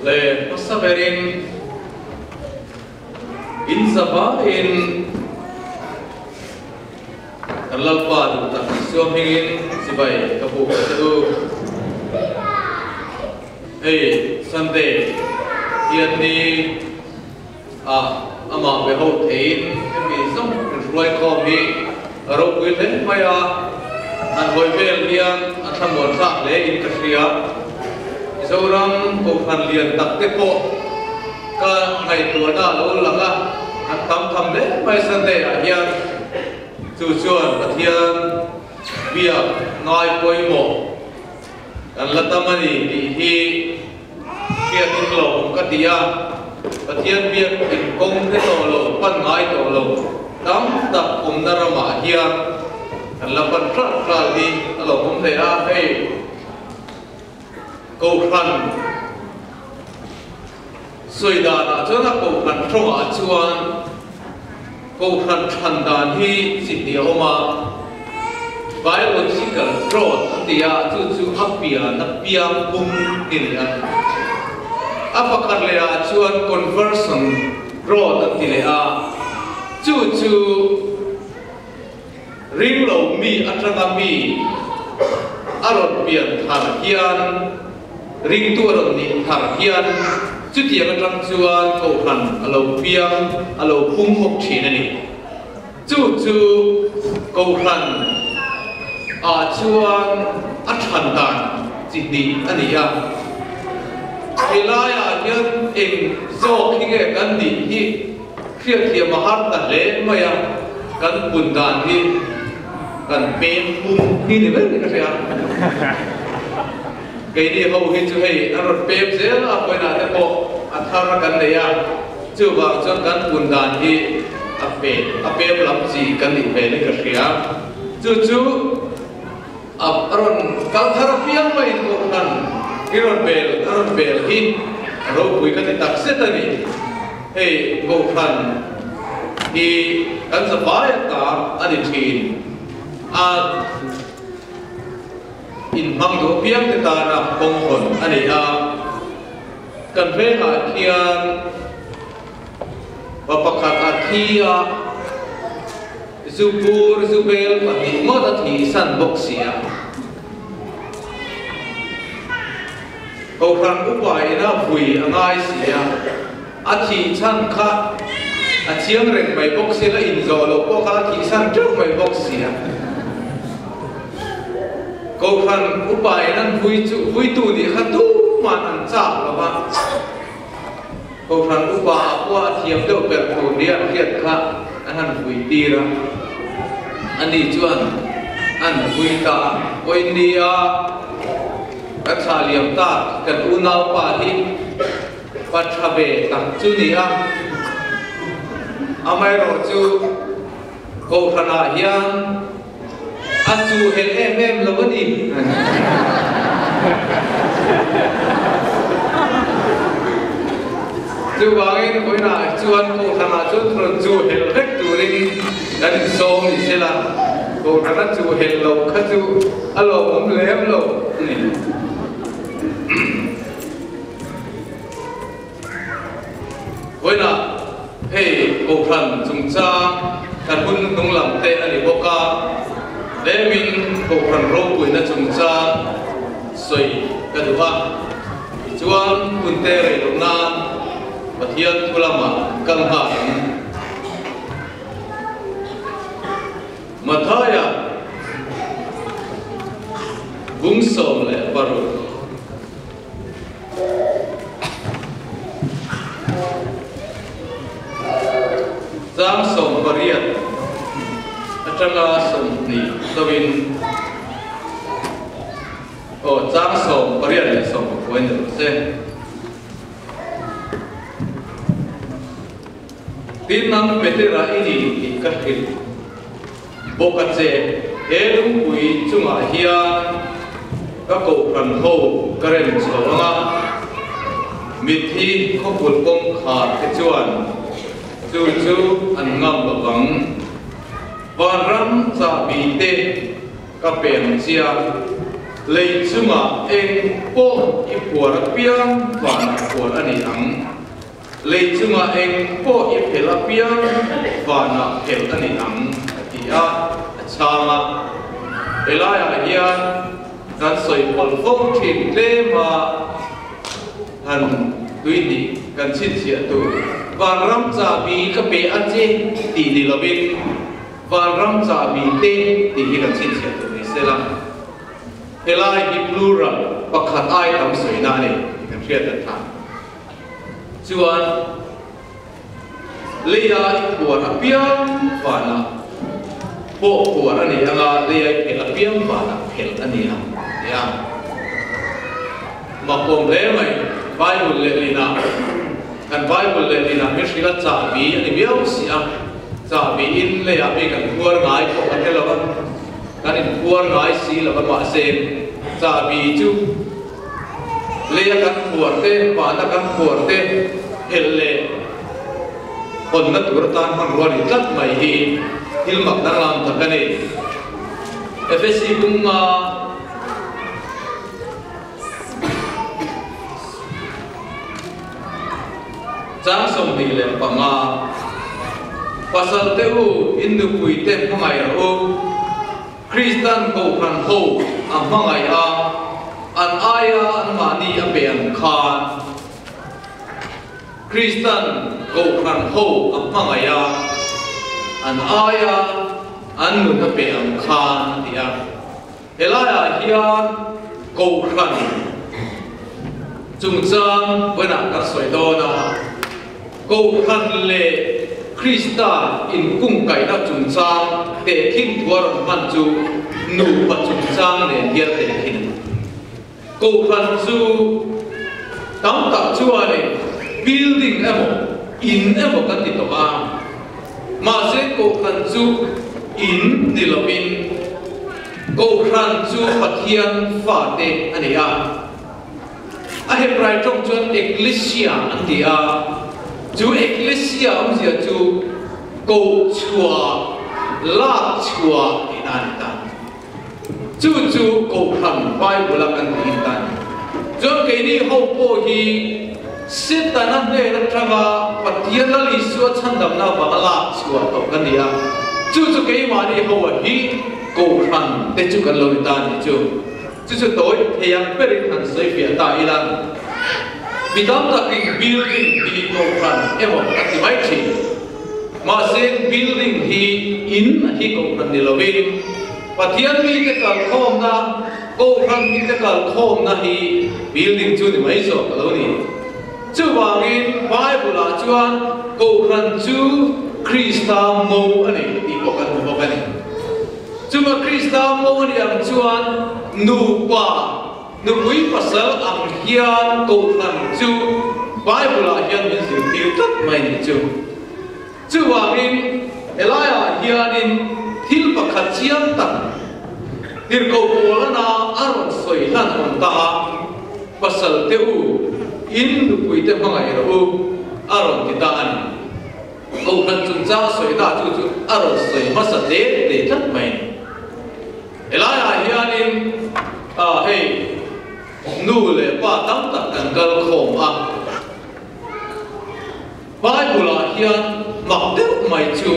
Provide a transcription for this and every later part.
Le hmasa berin in zavaiin kan Lalpa duh tak Isua hmingin chibai ka buk a che u. Hei Sunday hian ni a amah be ho theiin hemi zawng in hruai khawm hi a ropui hle mai a, han hawi vel hian a thlamuan thlak hle in ka hria. Mizoram Kohhran lian tak te pawh ka ngaihtuahna a lo lang a, an tam tham hle mai Sunday ah hian chu chuan Pathian biak ngai pawimawh kan la tam a ni tih hi hriat in lawm ka ti a, Pathian biak in kawng te tawh lo, pan ngai tawh lo tam tak awmna ramah hian kan la pan hral hral hi a lawmawm hle a, hei Kohhran sawi danah chuan a Kohhran tawngah chuan Kohhran than dan hi chi hnih a awm a, biological growth an ti a, chu chu a pian a piang pum hi ni a. A pakhat leh ah chuan conversion growth an ti leh a, chu chu ring lo mi atanga mi a rawn pian thar hian, Ringtu a rawn nih thar hian chutiang atang chuan Kohhran a lo piang, a lo pung bawk thin a ni. Chu chu Kohhran ah chuan a than dan chi hnih a ni a. Helaiah hian eng zawk hi nge kan nih hi hriatthiam a har ta hle mai a, kan pun dan hi kan peng pung hi ni ber in ka hria. Keini ho hi chu hei an rawn pem zel a, vawiinah te pawh a thar kan nei a, chuvang chuan kan pun dan hi a pe a pem lam chi kan nih hmel in ka hria. Chu chu a rawn kal thar apiang maiin Kohhran i rawn bel a rawn bel hi a ropui ka ti tak zet a ni. Hei Kohhran hi kan zavai ata a ni thin a. Inhmang duh apiang te tana kawng hawn a ni a, kan vengah khian pa pakhat a thi a, zu bur zu bel pahnih ngawt a thihsan bawk si a. Kohhran upa ina vui a ngai si a, a thih chhan kha a chiang reng mai bawk si a, la inzawh loh pawh kha a thihsan teuh mai bawk si a. Kohhran upa in an vui chu vuitu nih kha tuman an chak lo va, Kohhran upa ah pawh a thiam deuh ber tur nia an hriat kha an han vui tir a, ani chuan an vui ta a. Pawinnia kan thlah liam tak kan unaupa hi pa tha ve tak chu ni a, amaherawhchu Kohhranah hian a chu hel em em lo a ni. Chuvangin vawiinah chuan Kohhranah chuan rawn chu hel vek turin kan insawm ni sela, Kohhrana chu hel lo kha chu a lawmawm lem lo a ni. Vawiinah hei Kohhran chungchang kan hun hnung lam te a ni bawk a, tlemin Kohhran ropuina chungchang sawi ka duh a, tichuan hun te rei loh nan Pathian thu lamah kal nghal ang. Mathaia bung 16. Chang 18 atanga 20 chauhin aw chang 18 leh 19 ni rawh se. Tin nang Petera i ni tih ka hrilh bawk a che. He lungpui chungah hian ka kohhran ho ka rem chho ang a, mitthi khawpul kawngkhar te chuan chu chu an ngam lo vang. Vanram chahbi te ka pe ang chia. Lei chungah eng pawh i phuar apiang vanah phuar a ni ang. Lei chungah eng pawh i phelh apiang vanah phelh a ni ang, a ti a, a chhang a. Helaiah hian kan sawi pawlh fo thin tlem a, han tuihnih kan chhinchhiah tur vanram chahbi ka pe a che tih ni lovin vanram chahbi te tih hi kan chhinchhiah tur ni sela. Helai hi plural, pakhat ai tam sawina a ni tih kan hriat a tha. Chuan leia i phuar apiang vanah pawh phuar a ni anga leia i phelh apiang vanah phelh a ni ang ti a. Makawm hle mai, Bible lehlinah, kan Bible lehlinah min hrilh a chahbi a ni viau si a, chahbi in leiah mi kan phuar ngai pawh kan hre lo a. Kan inphuar ngai si lo va, mahse chahbi chu leia kan phuar te, vana kan phuar te phelh leh hawnna tur atan hmanrua ni tlat mai hi thil mak danglam tak a ni. Efesi bunga Chang 25, Pasal te u, in nupui te hmangaih rawh u. Kristan Kohhran ho a hmangaih a, an aia anmahni a pe ang khan. Kristan Kohhran ho a hmangaih a, an aia an nun a pe ang khan a ti a. Helaiah hian Kohhran chungchang vawiinah kan sawi dawn a, Kohhran leh Krista inkungkaihna chungchang tehkhin thu a rawn hman chu nupa chungchang nen hian tehkhin a ni. Kohhran chu tam tak chuanin building emaw, in emaw kan ti tawh a, mahse Kohhran chu in ni lovin Kohhran chu Pathian fate a ni a. A Hebrai tawng chuan ekklesia an ti a, chu ekklesia awmzia chu kohchhuah, lakchhuah tihna a ni ta. Chu chu Kohhran Bible-a kan tih in ta a ni. Chuan keini ho pawh hi Setana hnen atanga Pathian Lal Isua chhandamna avanga lak chhuah tawh kan ni a. Chu chu keimahni ho a hi Kohhran te chu kan lo ni ta a nih chu. Chu chu tawi thei ang berin han sawi fiah ta ila. Mi tam takin building hi Kohhran emaw kan ti mai thin. Mahse, building hi in hi kohhran ni lovin Pathian mite kalkhawmna, kohhran mite kalkhawmna hi building chu ni mai zawk a lo ni. Chuvangin Bible-ah chuan kohhran chu Krista mo a ni tih pawh kan hmu bawk a ni. Chunga Krista mo a nih ang chuan nupa, Nupui pasal ang hian kohhran chu Bible-ah hian min zirtir tlat mai nih chu. Chuvangin helaiah hianin thil pakhat chiang tak tirhkoh Paulana a rawn sawi hlan awm ta a, Pasal te u, in nupui te hmangaih rawh u, a rawn ti ta a ni. Kohhran chungchang sawi na chu chu a rawn sawi hmasa te te tlat mai a ni. Helaiah hianin hei nu leh pa tam tak kan kal khawm a, Bible-ah hian mak deuh mai chu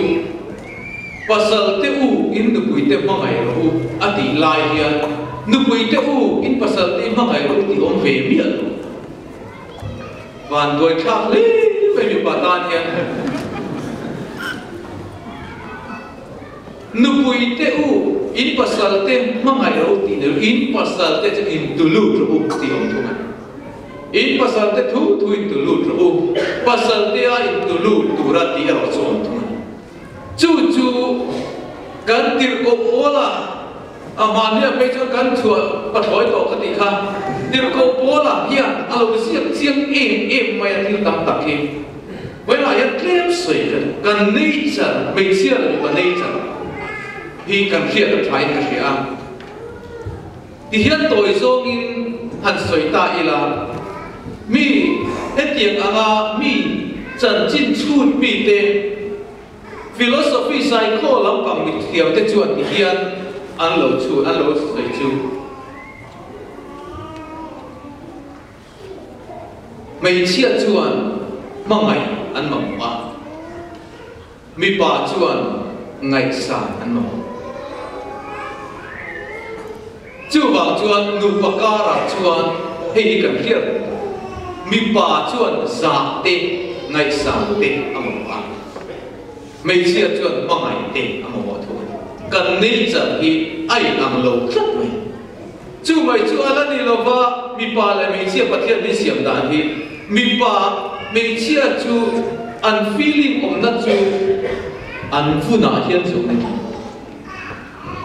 pasal te u in nupui te hmangaih rawh u a tih lai hian nupui te u in pasal te i hmangaih rawh u tih awm ve miah lo. Van duai thlak hle mai mipa tan hian. Nupui te u, in pasal te hmangaih rawh u tih ni lo, in pasal te chu in tu lut rawh u tih awm thung a ni. In pasal te thu thu in tu lut rawh u, pasal te a in tu lut tura tih erawh chu awm thung a ni. Chu chu kan tirhkoh Paula a hmannia phei chuan kan chhuah pathlawi tawh ka tih kha, tirhkoh Paula hian a lo ziak chiang em em mai a thil tam tak hi. Vawiinah hian tlem sawi ka duh. Kan nature, hmeichhia leh mipa nature hi kan hriat a thain ka hria a. Tihian tawi zawngin han sawi ta ila, mi hetiang anga mi chanchin chhut mite, philosophy, psycho lampang mithiamte chuan tihian an lo chhut, an lo sawi chu. Hmeichhia chuan hmangaih an mamawh a, mipa chuan ngaihsan an mamawh. Chuvang chuan nupa karah chuan hei hi kan hriat reng tur, mipa chuan zah te, ngaihsan te a mamawh a, hmeichhia chuan hmangaih te a mamawh thung a ni. Kan nature hi a inang lo tlat mai. Chu mai chu a la ni lo va, mipa leh hmeichhia Pathian min siam dan hi mipa hmeichhia chu an feeling awmna chu an vunah hian chu a ni.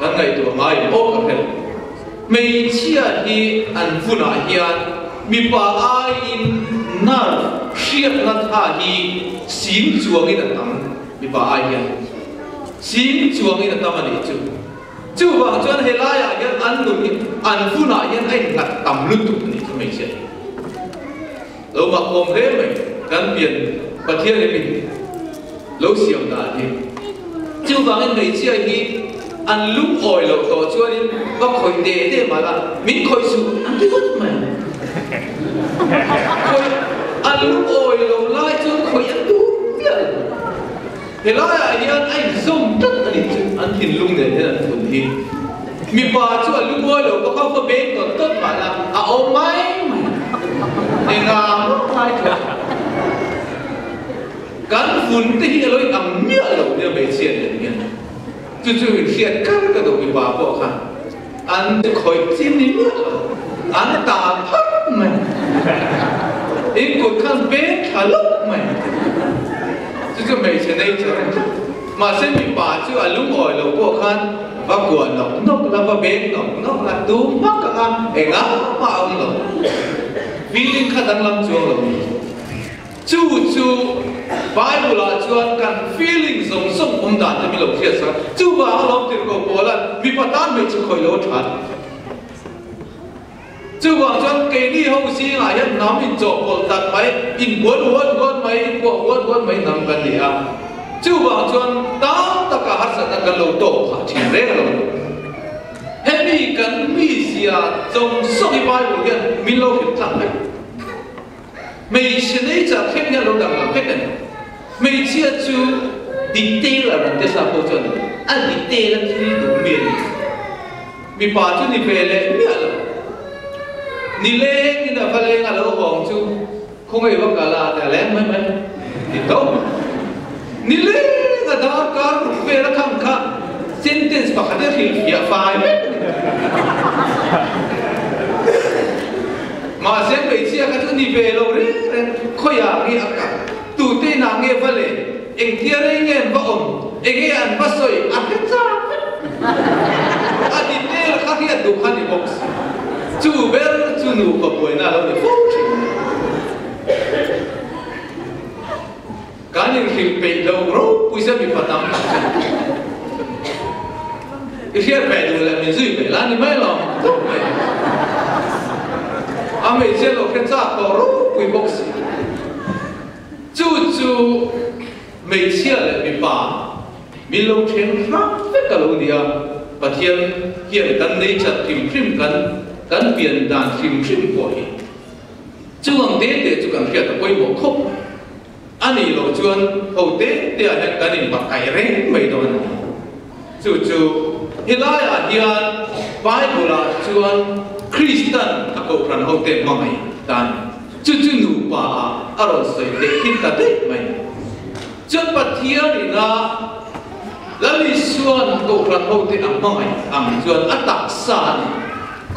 Kan ngaihtuah ngai em aw ka hre lo. Hmeichhia hi an vunah hian mipa aiin nerve hriatna tha hi sing chuangin a tam, mipa ai hian sing chuangin a tam a nih chu. Chuvang chuan helaiah hian an nun hi an vunah hian a innghat tam lutuk a nih chu hmeichhia hi. Lo mak awm hle mai kan pian Pathian in min lo siam dan hi. Chuvangin hmeichhia hi an lungawi loh tawh chuanin va khawih te te mah la min khawih suh an ti vut mai. Khawih an lungawi lo lai chuan khawih an duh miah lo. Helaiah hian a inzawm tlat a nih chu an thinlung nen hian an thun hi. Mipa chu a lungawi lo bawk a, va beng tawt tawt mah la a awm mai mai. Enga mah ngai thlawh. Kan vun te hi a lo inang miah lo nia hmeichhia nen hian. Chu chu inhriat kar ka duh mipa pawh khan an khawih chin ni miah lo. An ta phat mai. In kut khan beng thla lawk mai. Chu chu hmeichhe nature a ni. Mahse mipa chu a lungawi lo pawh khan va kuah nawk nawk la, va beng nawk nawk la, tu hmak anga engah mah a awm lo. Feeling kha danglam chuang lo ni. Chu chu Bible ah chuan kan feeling zawng zawng awm dan te min lo hriat sak a, chuvang a lawm tirhkoh Paula'n mipa tan hmeichhe khawih lo a that. Chuvang chuan keini ho zingah hian hnam inchawhpawlh tak mai, inbuan huat huat mai, inkuah huat huat mai hnam kan ni a. Chuvang chuan tam taka harsatna kan lo tawk phah thin reng a lo ni. Hemi kan mizia zawng zawng hi Bible hian min lo hrilh tlang vek. Hmeichhe nature thleng hian lo danglam vek a ni. Hmeichhia chu detailer an ti sa pawh chuan a detail a thil duh mi a ni. Mipa chu ni ve leh miah lo. Nileng in a va leng a lo hawng chu khawngaih va kal a ti a leng mai mai ti to. Nileng a darkar ruk vel a kham kha sentence pakhat a hrilhfiah fai vek a ni. Mahse hmeichhia kha chu ni ve lo reng reng, khawiah nge a kal, tute inah nge va len, engtia rei nge an va awm, enge an va sawi a hre chak vek. A detail kha hriat duh kha ni bawk si. Chu ber chu nupa buaina a lo ni fo thin a ni. Kan inhrilh peih lo ropui zet mipa tam tak chu i hriat ve duh leh min zui ve la ni mai lo tawp mai. A hmeichhia lo hre chak tawh ropui bawk si. Chu chu hmeichhia leh mipa min lo then hrang vek a lo ni a, Pathian hian kan nature hrim hrim kan kan pian dan hrim hrim pawh hi Chuvang te te chu kan hriat a pawimawh khawp mai. A nih loh chuan ho te te ah hian kan inbakkaih reng mai dawn a ni. Chu chu helaiah hian Bible ah chuan Kristan a kohhran ho te hmangaih ta a ni. Chu chu nupa ah a rawn sawi teh thin ta daih mai. Chuan Pathian ina Lal Isuan kohhran ho te a hmangaih ang chuan a taksa a ni.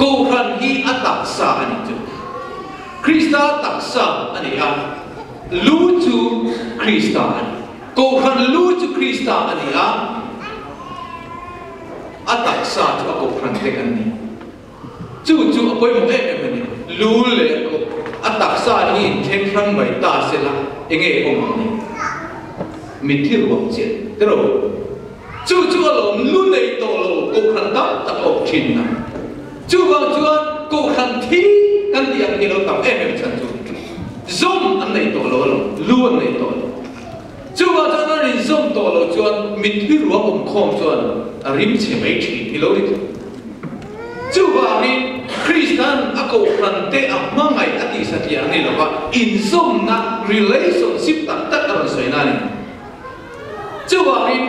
Kohhran hi a taksa a ni chu. Krista taksa a ni a, lu chu Krista a ni. Kohhran lu chu Krista a ni a, a taksa chu a kohhran te kan ni. Chu chu a pawimawh em em a ni. Lu leh a taksa hi inthleng hrang mai ta se la, enge awm ang ni? Mitthi ruang chiah tiraw? Chu chu a lawm lu nei tawh lo kohhran tam tak a awm thin a. Chuvang chuan kohhran thi kan tih ang hi lo tam em em chhan chu zawm an nei tawh lo a lawm, lu an nei tawh lo. Chuvang chuan an inzawm tawh lo chuan mitthi ruang awm khawm chuan a rim chhe mai thin hi lo ni thung. Chuvangin. Krista'n a kohhrante a hmangaih a tih satliah a ni lo va, inzawmna, relationship, tak tak a rawn sawi na a ni. Chuvangin,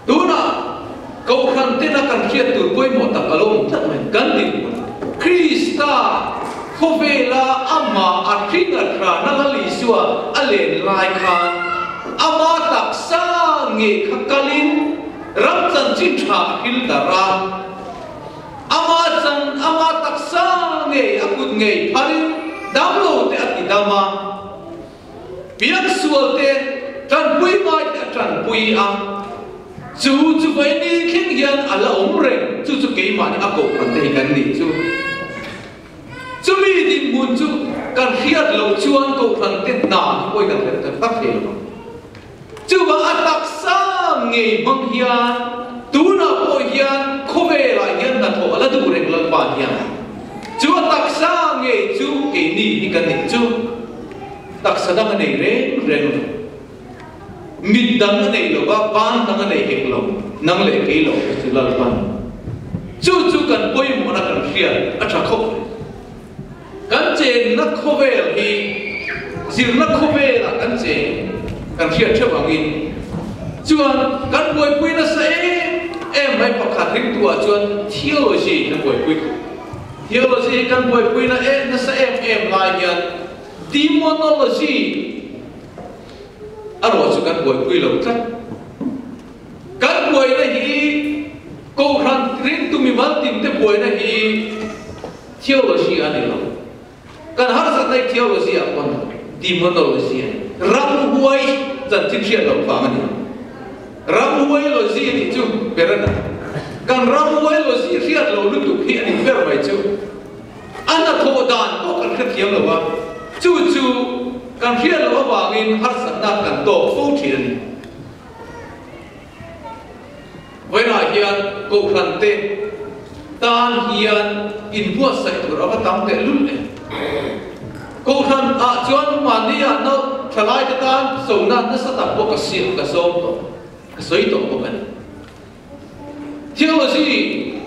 tunah kohhran tena kan hriat tur pawimawh tak a lo awm tlat mai. Kan dinhmun, Krista khawvela amah a hring a hrana Lal Isua a len lai khan ama taksa ngei kha kalin ram chanchin tha a hril darh a. Ama chan, ama taksa ngei a kut ngei pharin damlo te a ti dam a. Piangsual te tanpui ngai te a tanpui a, chu chu vaini thleng hian a la awm reng, chu chu keimahni a kohhran te hi kan nih chu. Chumi dinhmun chu kan hriat loh chuan kohhran te hna hi pawi kan hre tak tak thei lo ang. Chuvang a taksa ngei hmang hian tunah pawh hian khawvelah hian hnathawh a la duh reng Lalpa hian chu a taksa ngei chu keini hi kan nih chu taksa dang a nei reng reng lo. Mit dang a nei lo va, ban dang a nei hek lo, nang leh kei lo hi chu Lalpan chu chu kan pawimawhna kan hriat a tha khawp mai. Kan chenna khawvel hi zirna khawvelah kan cheng kan hriat theuh angin chuan kan buaipui nasa em em mai pakhat ringtuah chuan theology kan buaipui khawp. Theology hi kan buaipui na em nasa em em lai hian demonology a rawh chu kan buaipui lo tlat. Kan buaina hi Kohhran ringtu mimal tinte buaina hi Theology a ni lo. Kan harsatna hi theology ah pawh a ni lo, demonology a ni. Ramhuai chanchin hriat loh vang a ni. Ramhuailogy a nih chu ber a ni. Kan ramhuailogy hriat loh lutuk hi a ni ber mai chu. A hnathawh dan pawh kan hrethiam lo a, chu chu kan hriat loh avangin harsatna kan tawk fo thin a ni. Vawiinah hian Kohhran te tan hian inbuatsaih tur a va tam teh lul em? Kohhran ah chuan mahni ah no thalai te tan sona nasa tak pawh ka siam ka zawm tawh, ka sawi tawh bawk a ni. Theology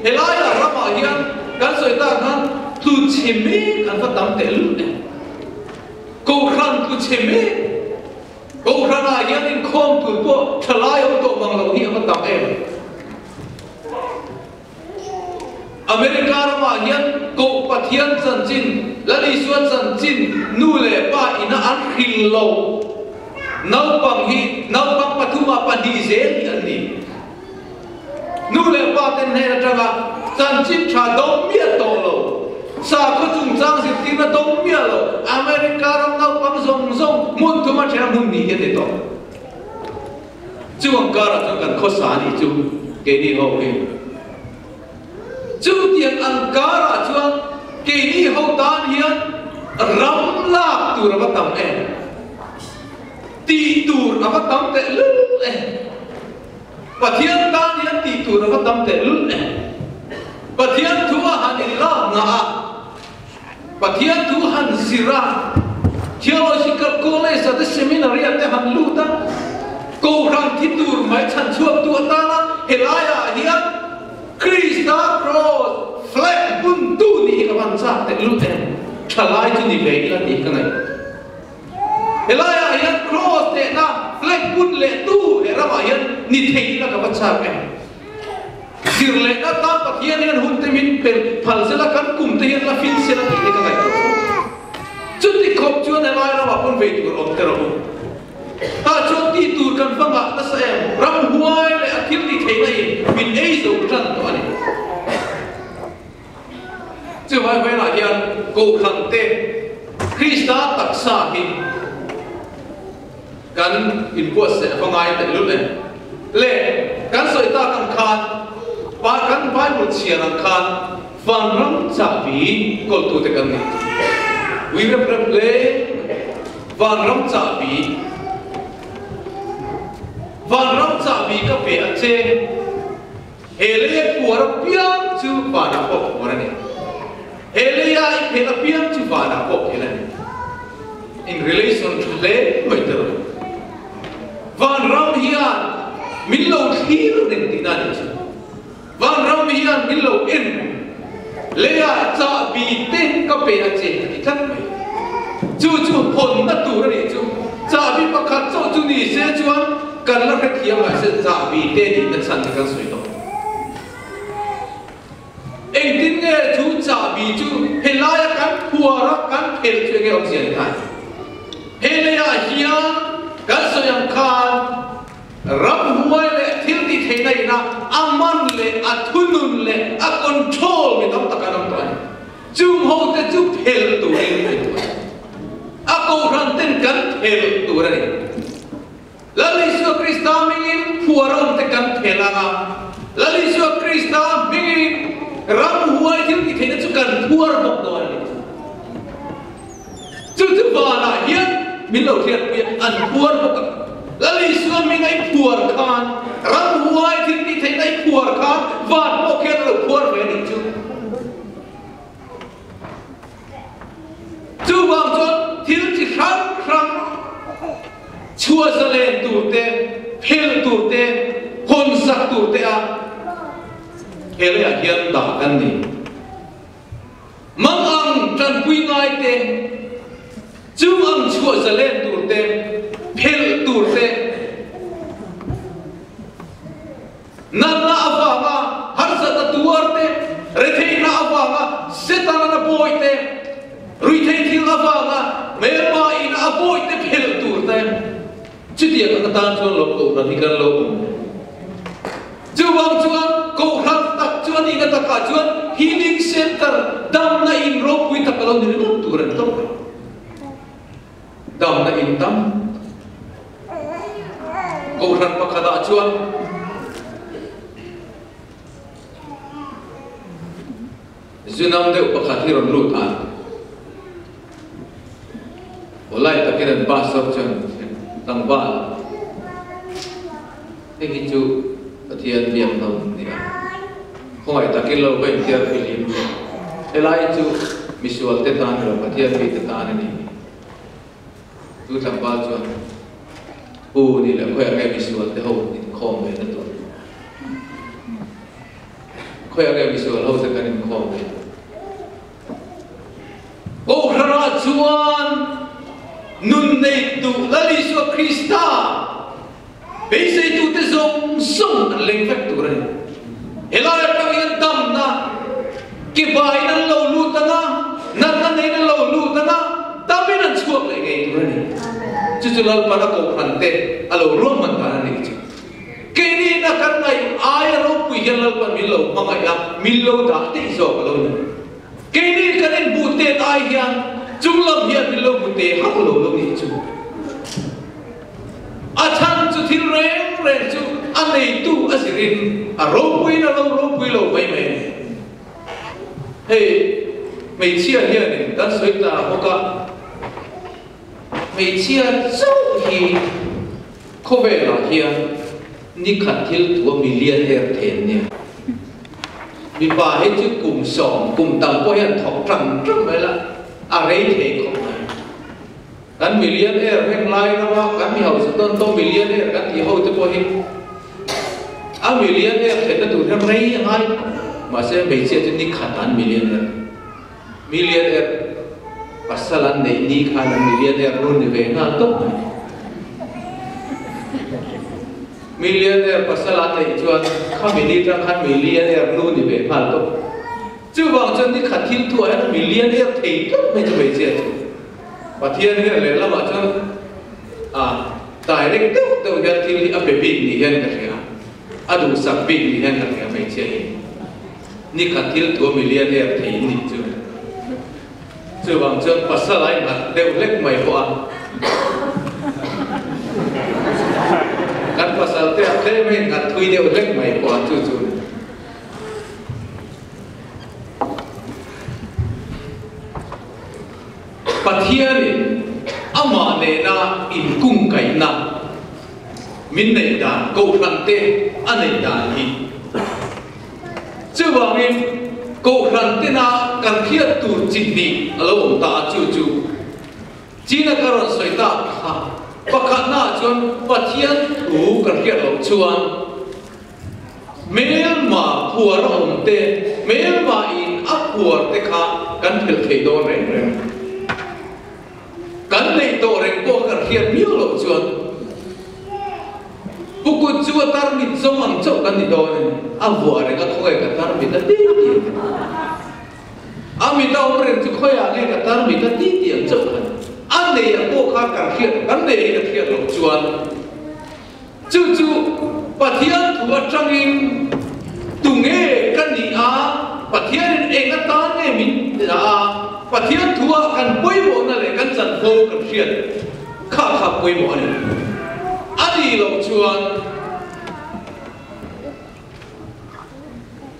helaiah ramah hian kan sawi tak khan tlu chhe mek an va tam teh lul em? Kohhran tlu chhe mek. Kohhranah hian inkhawm tur pawh thalai awm tawh mang loh hi a va tam em? America ramah hian Koh Pathian chanchin, Lal Isua chanchin nu leh pa ina an hril lo. Naupang hi naupang pathumah pahnih zel hi an ni. Nu leh pa ten hnen atanga chanchin tha dawng miah tawh lo, sakhaw chungchang zirtirna dawng miah lo, America ram naupang zawng zawng hmun thuma thena hmun ni hi a ni tawh. Chu ang karah chuan kan khawsa a nih chu keini ho hi. Chutiang ang karah chuan keini ho tan hian ram lak tur a va tam em? Tih tur a va tam tehlul em? Pathian tan hian tih tur a va tam teh lul em? Pathian thu a han inlak ngah a, Pathian thu han zir a, Theological College ah te Seminary ah te han lut a, Kohhran thi tur mai chhan chhuak tu atana helaiah hian Krista Cross Flag bun tu nih hi ka van chak teh lul em? Thalai chu ni ve ila tih ka ngaih. Helaiah hian Cross tehna flag bun leh tu he ramah hian ni thei ila ka va chak em? Zir lehna tan Pathian hian hun te min pe phal sela kan kum te hian la fin sela tih te ka ngaihtuah fo. Chuti khawp chuan helai ramah pawn vei tur awm te rawh u. Tah chuan tih tur kan va ngah nasa em? Ramhuai leh a thil tih theihna in min ei zo tan tawh a ni. Chuvai hmelah hian Kohhran te Krista taksa hi kan inbuatsaih a va ngai teh lul em? Le, kan sawi tak ang khan, kan Bible chhiar ang khan vanram chahbi kawltute kan ni. Ui rep rep hle mai. Vanram chahbi. Vanram chahbi ka pe a che. He leia puar apiang chu vanah pawh puar a ni. He leia i phelh apiang chu vanah pawh phelh a ni. In relation tha hle mai te rawh. Vanram hian min lo thlir reng tihna a nih chu. Vanram hian min lo en reng. Leia chahbi. pe a che a ti tlat mai. Chu chu hawnna tur a nih chu. Chahbi pakhat chauh chu ni se chuan kan la hrethiam ah se chahbi te nihna chhan hi kan sawi tawh. Engtin nge chu chahbi chu helaia kan phuar a kan phelh chu enge awmzia ni ta? He leiah hian kan sawi ang khan ramhuai leh thil tih theihna ina a man leh a thunun leh a control mi tam tak an awm tawh a ni. Chung hote chu phelh turin a duh a ni. A kohhran ten kan phelh tur a ni. Lal Isua Krista hmingin phuar awm te kan phelh ang a, Lal Isua Krista hmingin ramhuai thil tih theihna chu kan phuar bawk dawn a ni. Chu chu vanah hian min lo hriatpui a, an phuar bawk a. Lal Isua hming a i phuar khan, ramhuai thil tih theihna i phuar khan van pawh khian a lo phuar ve a nih chu. Chuvang chuan thil chi hrang hrang chhuah zalen tur te, phel tur te, hawn sak tur te a he leiah hian dah kan ni. Mang ang tanpui ngai te, chung ang chhuah zalen tur te, phelh tur te, natna avanga harsatna tuar te, retheihna avanga Setana a bawi te, ruihtheih thil avanga hmelma in a bawi te phelh tur te, chutiang ang atan chuan lo kohhran hi kan lo awm. Chuvang chuan kohhran tak chu a nihna takah chuan Healing Center damna in ropui tak a lo ni ringawt tur a ni tawp mai. Damna in tam kohhran pakhatah chuan Zunam deuh pakhat hi rawn lut a, Awlai takin an pastor chuan tlangval hei hi chu Pathian biak hnam a ni a, khawngaih takin lo va inthiar filim teh, helai chu misual te tan emaw Pathian mite tan a ni. Chu tlangval chuan Pu ni leh khawiah nge misual te ho inkhawm ve na tur? Khawiah nge misual ho te kan inkhawm ve? Kohhranah chuan nun nei duh Lal Isua Krista beiseitute zawng zawng an leng vek tur a ni. Helai atang hian damna ke baiin an lo lut ang a, natna neiin an lo lut ang a, damin an chhuak leh ngei tur a ni. Chu chu Lalpan a kohhrante a lo ruahman dan a nih chu. Keini na kan ngaih aia ropui hian Lalpan min lo hmangaih a, min lo dah daih zawk a lo ni. Keini kan inhmuh tet ai hian chung lam hian min lo hmu te hauh lo lo nih chu. A chhan chu thil reng reng chu a neitu a zirin a ropuiin a lo ropui lo mai mai a ni. Hei hmeichhia hianin kan sawi ta bawk a, hmeichhia chauh hi khawvelah hian Nikhat thil tua millionaire thei an nia. Mipa hi chu kum sawm, kum tam pawh hian thawk tang tang mai la, a rei thei khawp mai. Kan millionaire heng lai rama kan mi hausa tawn tawng millionaire kan tih ho te pawh hi a millionaire theihna tur hian rei a ngai khawp. Mahse hmeichhia chu nikhat an millionaire. Millionaire pasal an neih ni khan an millionaire nu ni ve nghal tawp mai. Millionaire pasal an neih chuan khami ni tang khan millionaire nu ni ve nghal tawp. Chuvang chuan ni khat thil thuah hian millionaire thei tawp mai chu hmeichhia chu. Pathian hian lehlamah chuan a direct deuh deuh hian thil hi a pe bik ni hian ka hria. A duhsak bik ni hian ka hria hmeichhia hi. Ni khat thil thu a millionaire thei in nih chu. Chuvang chuan pasal a innghat deuh hlek mai pawh a. Kan pasal te ah tlem a innghat thui deuh hlek mai pawh a chu chu ni. Pathianin amah nena inkungkaihna min neih dan, kohhran te a neih dan hi. Chuvangin, kohhran tina kan hriat tur chi hnih a lo awm ta a, chu chu China ka rawn sawi tak kha. Pakhatnaah chuan Pathian thu kan hriat loh chuan hmelma phuar a awm te, hmelma in a phuar te kha kan phelh thei dawn reng reng. Kan neih tawh reng pawh kan hriat miau loh chuan pukut chu a tarmit zawng ang chauh kan ni dawn a ni. A vuah reng a khawngaih ka tarmit a ti ti ang. A mit a awm reng chu khawiah nge ka tarmit a ti ti ang chauh kha ni. A nei a pawh kha kan hriat kan nei hi kan hriat loh chuan chu chu Pathian thu atangin tunge ka nih a, Pathianin eng atan nge min dah a, Pathian thua kan pawimawhna leh kan chanvo kan hriat kha kha pawimawh a ni. A nih loh chuan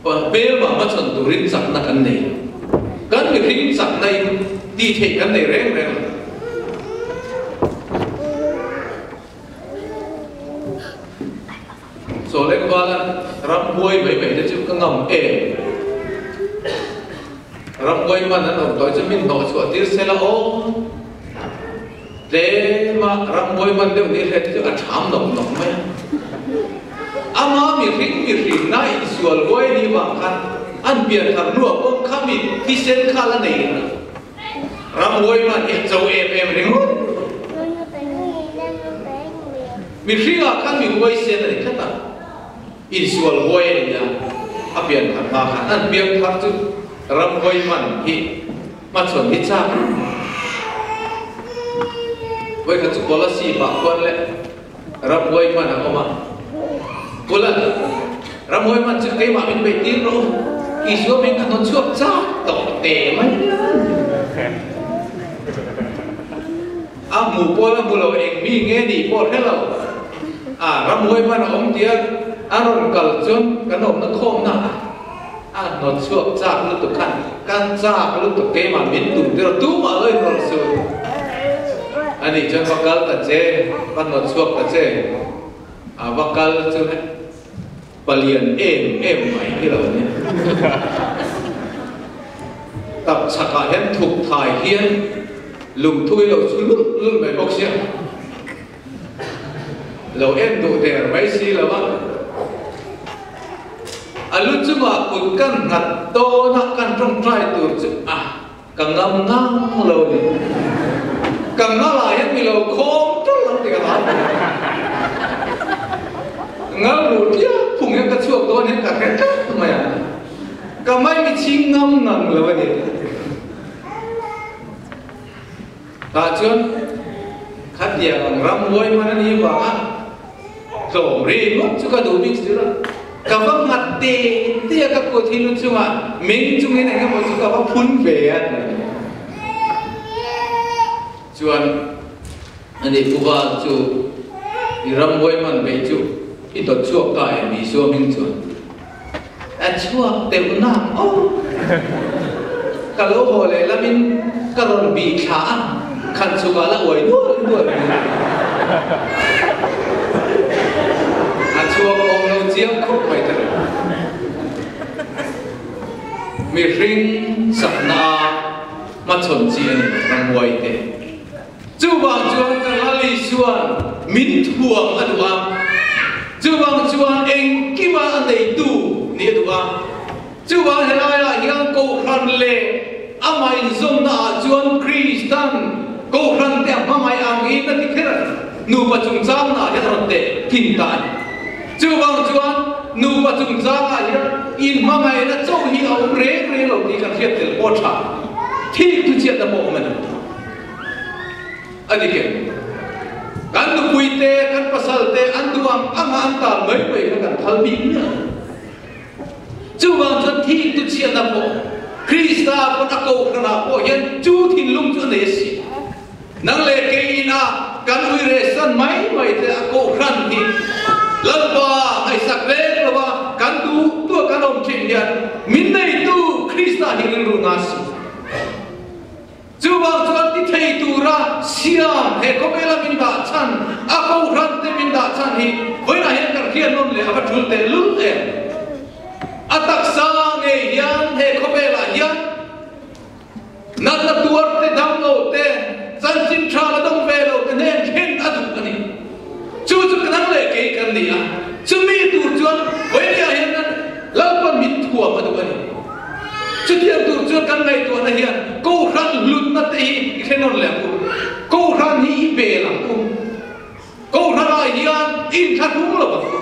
Hmelma hmachhawn turin chakna kan nei. Kan mihring chakna in tih theih kan nei reng reng lo. Sawleng vala ramhuai mai mai te chu ka ngam em? Ramhuai man an awm tawh chu min hnawh chhuah tir se la aw. Tlema ramhuai man deuh ni hre te chu a tham nawk nawk mai a. Ama mihring mihring na insual huai ni vang khan an pian thar hnuah pawh khami thisen kha la nei reng a. Ramhuai man hi a cho em em ringawt. Mihringah khan mi huaisen a ni tlat a, insual huai a ni a, a pian thar hma khan an piang thar chu ramhuai man hi hmachhawn hi chak a ni. Vawikhat chu Kolasib ah khuan leh ramhuai man a awm a, Kula ramhuai man chu keimah min beih tir rawh u, Isua min ka hnawt chhuak chak tawh teh mai a ni. A hmu pawl a hmu lo, eng mi nge nih pawh hre lo. A ramhuai hman a awm tia a rawn kal chuan kan awmna khawmna ah a hnawt chhuak chak lutuk khan kan chak lutuk keimah min tum tir a, tumah lo inrawlh suh. A nih chuan va kal ta che, va hnawt chhuak ta che. A va kal chu he palian em em mai hi lo nia. Tap chhakah hian thuk thai hian Lungthui lo chu lulh lulh mai bawk sia. Lo en duh der mai si lo a. A lu chungah kut kan nghat dawn a, kan tawngtai tur chu a ka ngam ngang lo a ni. Ka ngalah hian mi lo khawm ṭawlh ang tih ka hlau mai. Ngal ruh tliak phung hian ka chhuak dawn hian ka hre tlat mai a. Ka maimichhing ngam ngang lo a ni. Tah chuan khatiang ang ram huai hman a nih vanga tlawm ri ngawt chu ka duh bik zir a, ka va nghat te te a ka kut hi lu chungah meng chungin eng emaw chu ka va phun ve a ti. Chuan ani Pu Val chu i ram huai hman ve chu i dawt chhuak ta em Isua hming chuan. A chhuak deuh nak aw. Ka lo haw leh lamin ka rawn bih thla a, khan chhukah la uai dual dual mai. A chhuak awm lo chiang khawp mai ta reng. Mihring chakna a hmachhawn chi a ni ramhuai te. Chuvang chuan ka Lali chuan min thuam a duh a, chuvang chuan engkima a neitu nih a duh a. Chuvang helaiah hian Kohhran leh amah inzawmna ah chuan Kristan Kohhran te a hmangaih angin a ti kher a ni. Nupa chungchangna ah hian a rawn teh thin ta a ni. Chuvang chuan nupa chungchangah hian inhmangaihna chauh hi a awm reng reng lo tih kan hriat tel pawh a tha. Thik thuchhiatna pawh a awm a ni. A ni ke. Kan nupui te, kan pasal te an duh ang anga an tal mai mai kha kan phal bik miah lo. Chuvang chuan thik tu chhiatna pawh Krista pawn a kohhranah pawh hian chu thinlung chu a nei a si. Nang leh kei ina kan ui reh san mai mai te a kohhran hi Lalpa ngaihsak vek lo a kan duh duh a kan awm thin hian min neitu Krista hi rilru na si. Chuvang chuan ti thei tura siam he khawvela min dah chhan, a kohhran te min dah chhan hi vawiinah hian kan hriatnawn leh a va tul teh lul em? A taksa ngei hian he khawvelah hian natna tuar te, damlo te, chanchin tha la dawng ve lo te hnen thlen a duh a ni. Chu chu ka nang leh kei kan ni a, chumi tur chuan vawiinah hian kan Lalpan min thuam a duh a ni. Chutiang tur chuan kan ngaihtuahna hian. leh ang u. Kohhran hi i bel ang u. Kohhranah hian inthlahrung lo ang u.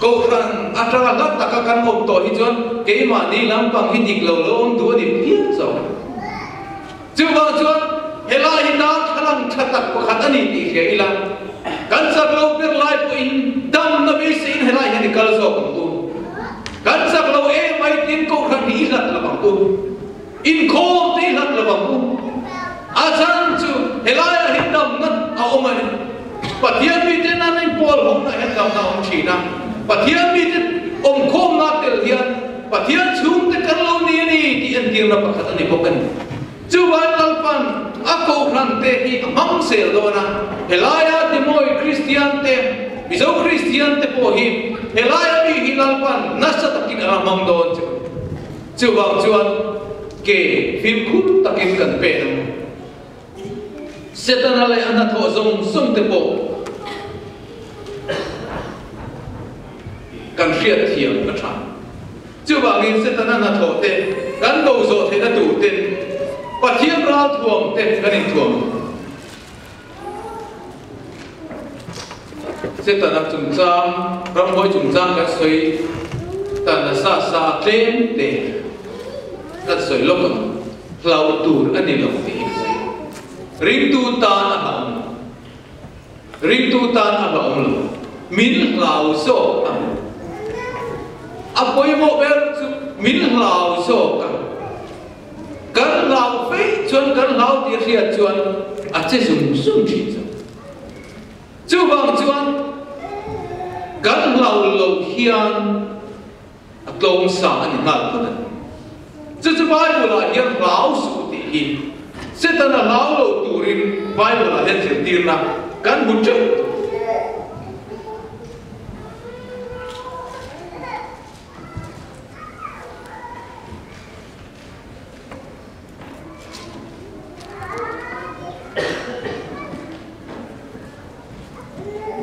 Kohhran atanga hla taka kan awm tawh hi chuan keimahni lampang hi dik lo lo awm duh a ni phian zawk. Chuvang chuan helai hi darthlalang tha tak pakhat a ni tih hria ila, kan chak lo ber lai pawhin damna beiseiin helai hian i kal zawk ang u. Kan chak lo em mai tin kohhran hi i hlat lo ang u. Inkhawm te i hlat lo ang u. A chhan chu helaiah hi damna a awm a ni. Pathian mite nan inpawl hawmna hian damna a awm thin a. Pathian mite awmkhawmna tel hian Pathian chhungte kan lo ni a ni tih entirna pakhat a ni bawk a ni. Chuvang Lalpan a kohhran te hi a hmang sel dawn a, helaia Timawi Kristian te, Mizo Kristian te pawh hi helaia mi hi Lalpan nasa takin a la hmang dawn chu. Chuvang chuan ke fimkhur takin kan pen ang. Setana leh a hnathawh zawng zawng te pawh kan hriat thiam a tha. Chuvangin Setana hnathawh te kan bo zawh theihna tur ten Pathian ralthuam te kan inthuam ang. Setana chungchang, ramhuai chungchang kan sawi tan nasa sa tlem te kan sawi lawk ang. Hlau tur a ni lo tih hi ka sawi. Ringtu tan a hlauhawm lo. Ringtu tan a hlauhawm lo. Min hlau zawk ang. A pawimawh ber chu min hlau zawk ang. Kan hlau feih chuan kan hlau tih hriat chuan a che zung zung thin zawk. Chuvang chuan kan hlau lo hian A tlawm sa a ni nghal phawt a ni. Chu chu Bible-ah hian hlau suh tih hi Setana hlau lo turin Bible-ah hian zirtirna kan hmu teuh tawh.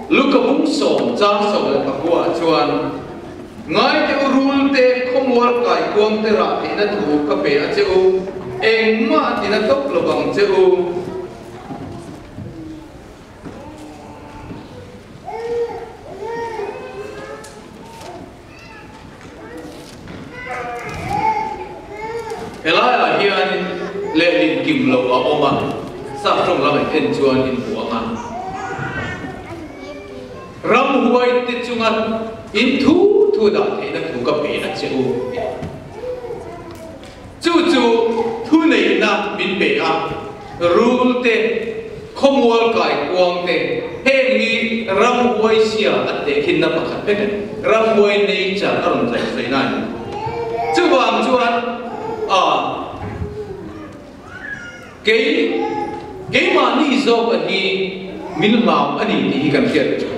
Luka bung 16 ah chuan, Ngai te u rul te, khawmual kaikuang te rah theihna thu ka pe a che u, engmah tina tawp lo vang che u. Helaiah hian lehlin kim loh a awm a, sap tawng lamah en chuan in hmu ang a. Ramhuai te chunga in thu thu dah theihna thu ka pe a che u. Chu chu thuneihna min pe a, rul te, khawmual kaikuang te, heng hi ramhuai sia a tehkhinna pakhat vek a ni. Ramhuai nature a rawn zaih sawi na a ni. Chuvang chuan a kei keimahni zawka hi min hlau a ni tih hi kan hriat thin.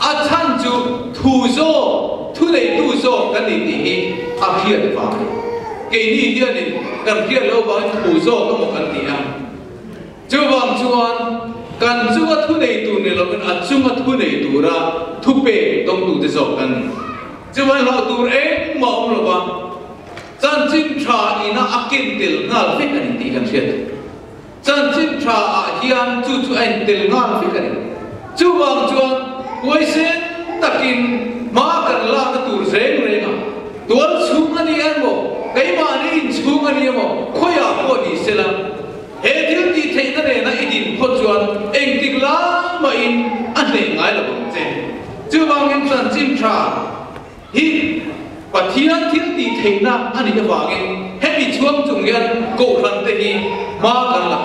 A chhan chu thu zawk, thuneitu zawk kan ni tih hi a hriat vang a ni. Keini hianin kan hriat loh vangin thu zawk emaw kan ti a. Chuvang chuan kan chunga thunei tur ni lovin a chunga thunei tura thupek dawngtute zawk kan ni. Chuvang hlauh tur engmah awm lova chanchin tha ina a ken tel nghal vek a ni tih kan hriat theih. Chanchin tha ah hian chu chu a intel nghal vek a ni. Chuvang chuan huaisen takin hma kan lakna tur reng reng a, tual chhung a ni emaw, keimahni inchhung a ni emaw, khawiah pawh ni sela, he thil tih theihna nena i din phawt chuan engtik lai mahin a hneh ngai lo ang che. Chuvangin chanchin tha hi Pathian thil tih theihna a nih avangin hemi chhuang chung hian Kohhran te hi hma kan la.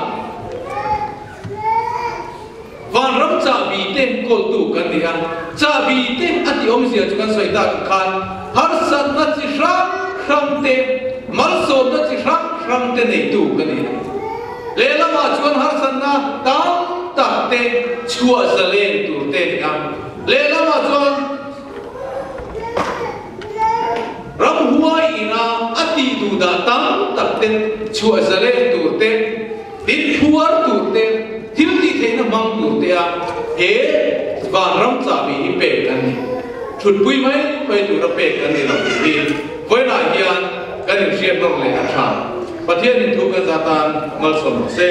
Vanram chahbi te kawltu kan ni a, chahbi te a tih awmzia chu kan sawi tak ang khan harsatna chi hrang hrang te, malsawmna chi hrang hrang te neitu kan ni a. Lehlamah chuan harsatna tam tak te chhuah zalen tur te a ni a. Lehlamah chuan Ramhuai ina a tih duh dah tam tak te, chhuah zalen tur te, tin phuar tur te, thil tih theihna hmang tur te a he vanram chahbi hi pek an ni. Thutpui mai mai tura pek kan ni lo tih hi vawiinah hian kan inhriat nawr leh a tha. Pathianin thu kan zatan malsawm rawh se.